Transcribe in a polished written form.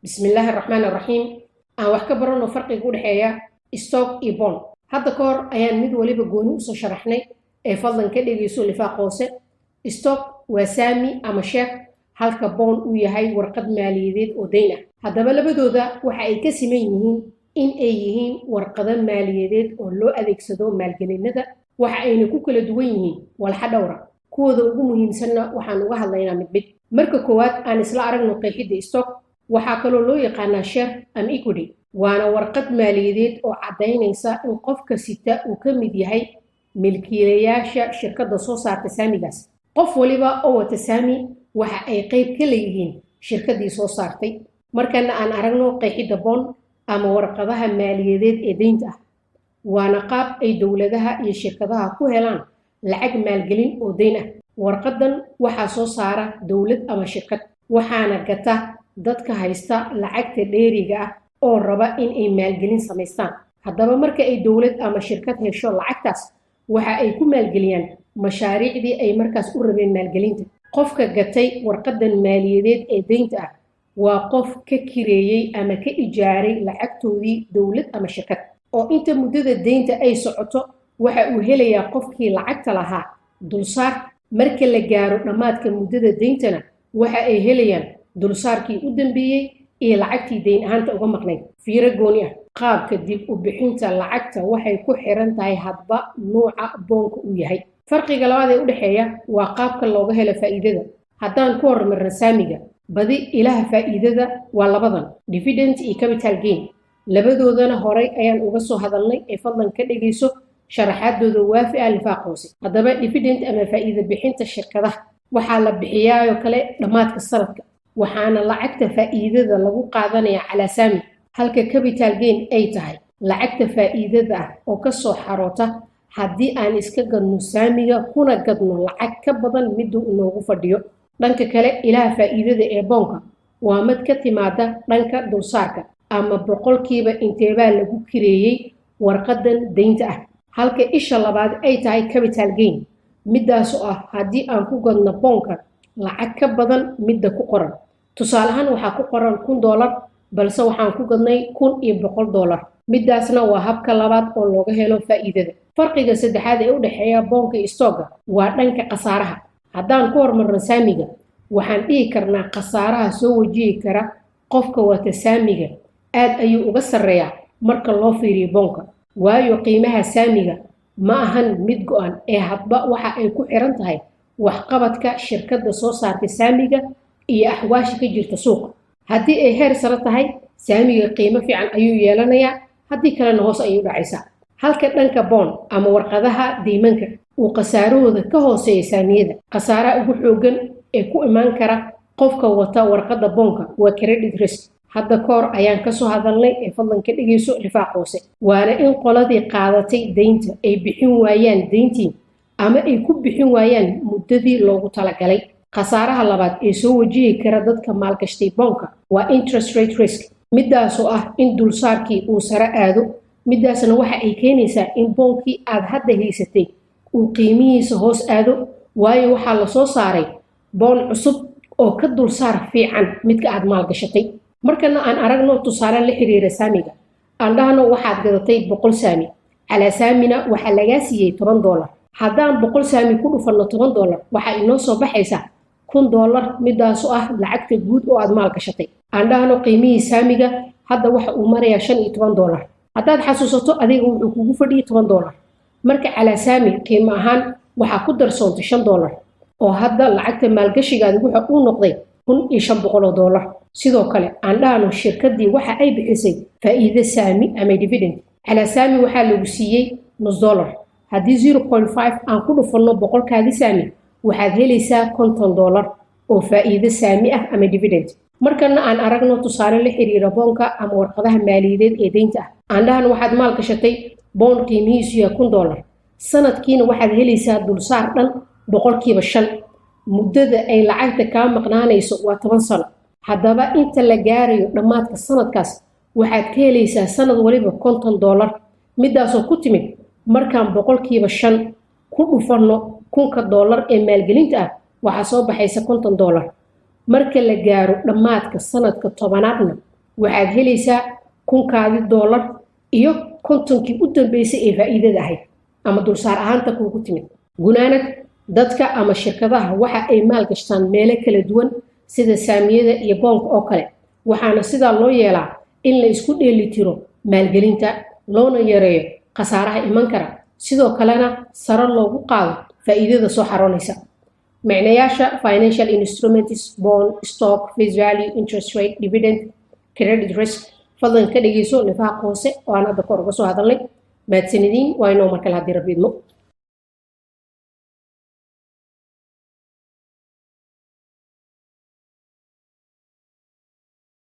Bismillaahi Raxmaan Raxiim. Aan wax ka barano farqiga u dhexeeya stock iyo bond. Hadda ka hor ayaan mid waliba gooni usoo sharaxnay, ee fadlan ka dhegayso lifaaq hoose. Stock waa saami ama share, halka bond uu yahay warqad maaliyadeed oo dayn ah. Haddaba, labadooda waxa ay ka siman yihiin in ay yihiin warqado maaliyadeed oo loo adeegsado maalgelinada. Waxa ayna ku kala duwan yihiin walxa dhowra. Kuwooda ugu muhiimsanna waxaan uga hadlaynaa mid mid. Marka koowaad, aan isla aragno qeexidda stock. Waxaa kaloo loo yaqaanaa share ama equity, waana warqad maaliyadeed oo caddaynaysa in qofka sita uu ka mid yahay milkiilayaasha shirkadda soo saarta saamigaas. Qof waliba oo wata saami waxa ay qayb ka leeyihiin shirkaddii soo saartay. Markana aan aragno qeexidda bond ama warqadaha maaliyadeed ee deynta ah. Waana qaab ay dowladaha iyo shirkadaha ku helaan lacag maalgelin oo deyn ah. Warqadan waxaa soo saara dowlad ama shirkad, waxaana gata dadka haysta lacagta dheeriga ah oo raba in ay maalgelin samaystaan. Haddaba, marka ay dowlad ama shirkad hesho lacagtaas, waxa ay ku maalgeliyaan mashaariicdii ay markaas u rabeen maalgelinta. Qofka gatay warqadan maaliyadeed ee deynta ah waa qof ka kireeyey ama ka ijaaray lacagtoodii dowlad ama shirkad, oo inta muddada deynta ay socoto waxa uu helayaa qofkii lacagta lahaa dulsaar. Marka la gaaro dhammaadka muddada deyntana, waxa ay helayaan dulsaarkii u dambeeyey iyo lacagtii deyn ahaanta uga maqnayd. Fiiro gooni ah: qaabka dib u bixinta lacagta waxay ku xiran tahay hadba nuuca bondka uu yahay. Farqiga labaad ee u dhexeeya waa qaabka looga helo faa'iidada. Haddaan ku hormarno saamiga, badi ilaha faa'iidada waa labadan: dividend iyo capital gain. Labadoodana horay ayaan uga soo hadalnay, ee fadlan ka dhegayso sharaxaadooda waafi ah lifaaq hoose. Haddaba, dividend ama faa'iido bixinta shirkadaha waxaa la bixiyaayoo kale dhammaadka sanadka, waxaana lacagta faa'iidada lagu qaadanaya calaa saami, halka capital gain ay tahay lacagta faa'iidada ah oo kasoo xaroota haddii aan iska gadno saamiga, kuna gadno lacag ka badan miduu inoogu fadhiyo. Dhanka kale, ilaha faa'iidada ee bondka waa mid ka timaada dhanka dulsaarka ama boqolkiiba inteebaa lagu kireeyey warqadan deynta ah, halka isha labaad ay tahay capital gain, midaasoo ah haddii aan ku gadno bondka lacag ka badan midda ku qoran. Tusaale ahaan, waxaa ku qoran $1000, balse waxaan ku gadnay $1100. Midaasna waa habka labaad oo looga helo faa'iidada. Farqiga saddexaad ee u dhexeeya bondka iyo stockga waa dhanka khasaaraha. Haddaan ku hormarno saamiga, waxaan dhihi karnaa khasaaraha soo wajihi kara qofka wata saamiga aad ayuu uga sarreeyaa marka loo fiiriyo bondka, waayo qiimaha saamiga ma ahan mid go-an, ee hadba waxa ay ku xiran tahay waxqabadka shirkadda soo saartay saamiga iyo axwaasha ka jirta suuqa. Haddii ay heer sare tahay saamiga, qiimo fiican ayuu yeelanayaa, haddii kalena hoos ayay u dhacaysaa. Halka dhanka bond ama warqadaha deymanka uu khasaarahooda ka hooseeya saamiyada. Khasaaraha ugu xooggan ee ku imaan kara qofka wata warqadda bondka waa credit risk. Hadda kahor ayaan kasoo hadalnay, ee fadlan ka dhegayso lifaaq hoose. Waana in qoladii qaadatay deynta ay bixin waayaan deyntii ama ay ku bixin waayaan muddadii loogu talagalay. Khasaaraha labaad ee soo wajihi kara dadka maalgashtay bondka waa interest rate risk, midaasoo ah in dulsaarkii uu sare aado. Midaasna waxa ay keenaysaa in bondkii aad hadda haysatay uu qiimihiisa hoos aado, waayo waxaa lasoo saaray bond cusub oo ka dulsaar fiican midka aad maalgashatay. Markana aan aragno tusaale la xiriira saamiga. Aan dhahno waxaad gadatay 100 saami, calaa saamina waxaa lagaa siiyey $10. Haddaan 100 saami ku dhufanno $10, waxaa inoo soo baxaysaa $1000, midaasoo ah lacagta guud oo aad maal gashatay. Aan dhahno qiimihii saamiga hadda waxa uu marayaa $15. Haddaad xasuusato, adiga wuxuu kugu fadhiyay $10. Marka calaa saami qiimo ahaan waxaa ku darsoontay $5, oo hadda lacagta maalgashigaadi waxa uu noqday $1500. Sidoo kale, aan dhahno shirkaddii waxa ay bixisay faa'iido saami ama dividend. Calaa saami waxaa lagu siiyey nus dollar. Haddii 0.5 aan ku dhufanno 100-kaadi saami, waxaad helaysaa $50 oo faa'iido saami ah ama dividend. Markana aan aragno tusaale la xiriira bondka ama warqadaha maaliyadeed ee deynta ah. Aan dhahno waxaad maal gashatay bond qiimihiisu yahay $1000. Sanadkiina waxaad helaysaa dulsaar dhan 5%. Muddada ay lacagta kaa maqnaanayso waa 10 sano. Haddaba, inta la gaarayo dhammaadka sanadkaas, waxaad ka helaysaa sanad waliba $50, midaasoo ku timid markaan 5% ku dhufanno $1000 ee maalgelinta ah, waxaa soo baxaysa $50. Marka la gaaro dhammaadka sanadka 10aadna Waxaad helaysaa 1000-kaadii doolar iyo 50-kii u dambeysay ee faa'iidada ahayd ama dulsaar ahaanta kuugu timid. Gunaanad, dadka ama shirkadaha waxa ay maalgashtaan meelo kala duwan, sida saamiyada iyo bond-ka oo kale, waxaana sidaa loo yeelaa in la isku dheelitiro maalgelinta, loona yareeyo khasaaraha iman kara, sidoo kalena sare loogu qaado faa'iidada soo xaroonaysa. Micnayaasha financial instruments: bond, stock, face value, interest rate, dividend, credit risk, fadlan ka dhegeyso lifaaq hoose oo aan hadda kor uga soo hadalnay. Mahadsanidin, waa inoo mar kale haddii Rabbi idmo.